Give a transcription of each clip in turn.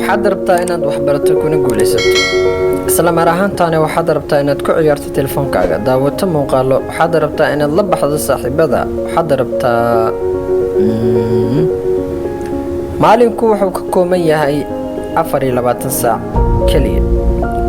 Waxaad rabtaa inaad waxbarato kuna guulaysato. Isla mar ahaantaana waxaad rabtaa inaad ku ciyaarto telefoonkaaga, daawato muuqaalo, waxaad rabtaa inaad la baxdo saaxiibada, waxaad rabtaa. Maalinku wuxuu ka kooban yahay 24 saac keliya.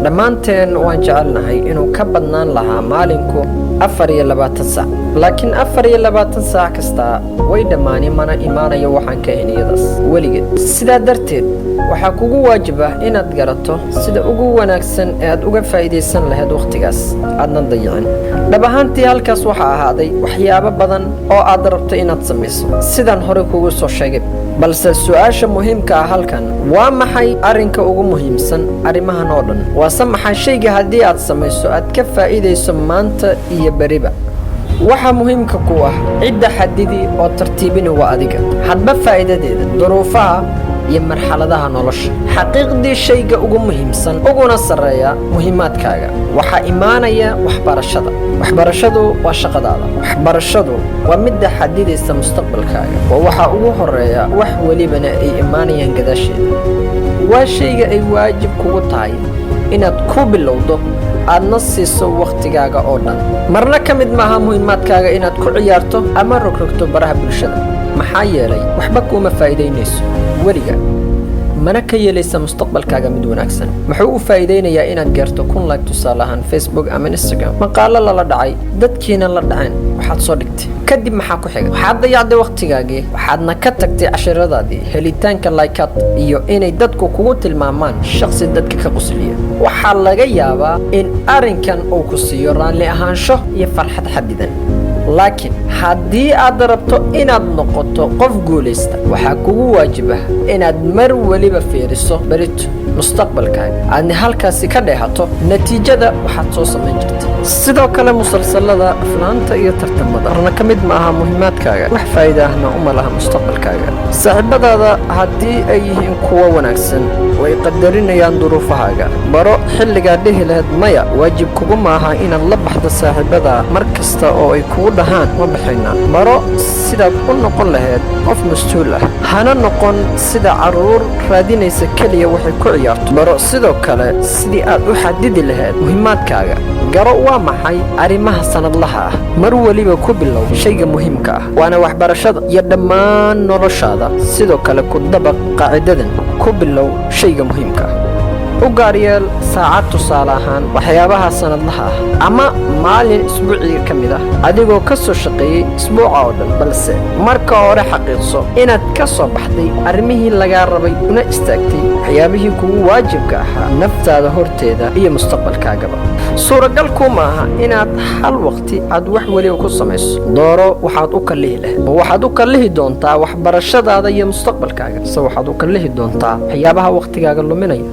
Dhammaanteen waan jecelnahay inuu ka badnaan lahaa maalinku 24 saac, laakiin 24 saac kasta way dhammaani, mana imaanayo waxaan ka ahayn iyadaas weligeed. Sidaa darteed waxaa kugu waajib ah inaad garato sida ugu wanaagsan ee aad uga faa'iidaysan lahayd wakhtigaas aadna dayicin. Dhab ahaantii, halkaas waxaa ahaaday waxyaabo badan oo aad rabto inaad samayso, sidaan horey kugu soo sheegay. Balse su-aasha muhiimka ah halkan waa maxay? Arrinka ugu muhiimsan arrimahan oo dhan waase maxay? Shayga haddii aad samayso aad ka faa'iidayso maanta iyo beriba. Waxaa muhiimka ku ah cidda xadidi oo tartiibini waa adiga, hadba faa'iidadeeda, duruufaha iyo marxaladaha nolosha. Xaqiiqdii, shayga ugu muhiimsan uguna sarreeya muhiimaadkaaga waxaa imaanaya waxbarashada. Waxbarashadu waa shaqadaada. Waxbarashadu waa midda xadidaysa mustaqbalkaaga. Waa waxaa ugu horeeya, wax welibana ay imaanayaan gadaasheeda. Waa shayga ay waajib kugu tahay inaad ku bilowdo, aadna siiso wakhtigaaga oo dhan. Marna ka mid maaha muhiimaadkaaga inaad ku ciyaarto ama rogrogto baraha bulshada, maxaa yeelay waxba kuuma faa'iidaynayso weliga, mana ka yeelaysa mustaqbalkaaga mid wanaagsan. Muxuu u faa'iidaynayaa inaad gaarto 1000 like, tusaale ahaan Facebook ama Instagram, maqaalo lala dhacay, dadkiina la dhaceen waxaad soo dhigtay? Kadib maxaa ku xiga? Waxaad dayacday wakhtigaagii, waxaadna ka tagtay cashiradaadii. Helitaanka like-aad iyo inay dadku kugu tilmaamaan shaqsi dadka ka qusliya, waxaa laga yaabaa in arrinkan uu ku siiyo raalli ahaansho iyo farxad xadidan. Laakiin haddii aad rabto inaad noqoto qof guulaysta, waxaa kugu waajib ah inaad mar weliba fiiriso berito, mustaqbalkaaga, aadna halkaasi ka dheehato natiijada waxaad soo samayn jirta. Sidoo kale musalsalada, aflaanta iyo tartamada marna ka mid ma aha muhiimaadkaaga, wax faa'iida ahna uma laha mustaqbalkaaga. Saaxiibadaada haddii ay yihiin kuwo wanaagsan, way qadarinayaan duruufahaaga. Baro xilligaa dhihi lahayd maya. Waajib kugu maaha inaad la baxdo saaxiibada mar kasta oo ay kugu dhahaan "Ma baxaynaa?" Baro sidaad u noqon lahayd qof mas-uul ah, hana noqon sida carruur raadinaysa keliya waxay ku ciyaarto. Baro sidoo kale sidii aad u xadidi lahayd muhiimaadkaaga. Garo waa maxay arrimaha sanadlaha ah. Mar weliba ku bilow shayga muhiimka ah, waana waxbarashada iyo dhammaan noloshaada. Sidoo kale ku dabaq qaacidadan: ku bilow shayga muhiimka ah. U gaar yeel saacad, tusaale ahaan waxyaabaha sanadlaha ah, ama maalin isbuuciga ka mid ah, adigoo ka soo shaqeeyey isbuuca oo dhan. Balse marka hore xaqiiqso inaad ka soo baxday arrimihii lagaa rabay, una istaagtay waxyaabihii kugu waajibka ahaa naftaada horteeda iyo mustaqbalkaagaba. Suuragal kuma aha inaad hal waqti aad wax weliba ku samayso. Dooro waxaad u kallihi lahayd. Ma waxaad u kallihi doontaa waxbarashadaada iyo mustaqbalkaaga, mise waxaad u kallihi doontaa waxyaabaha wakhtigaaga luminaya?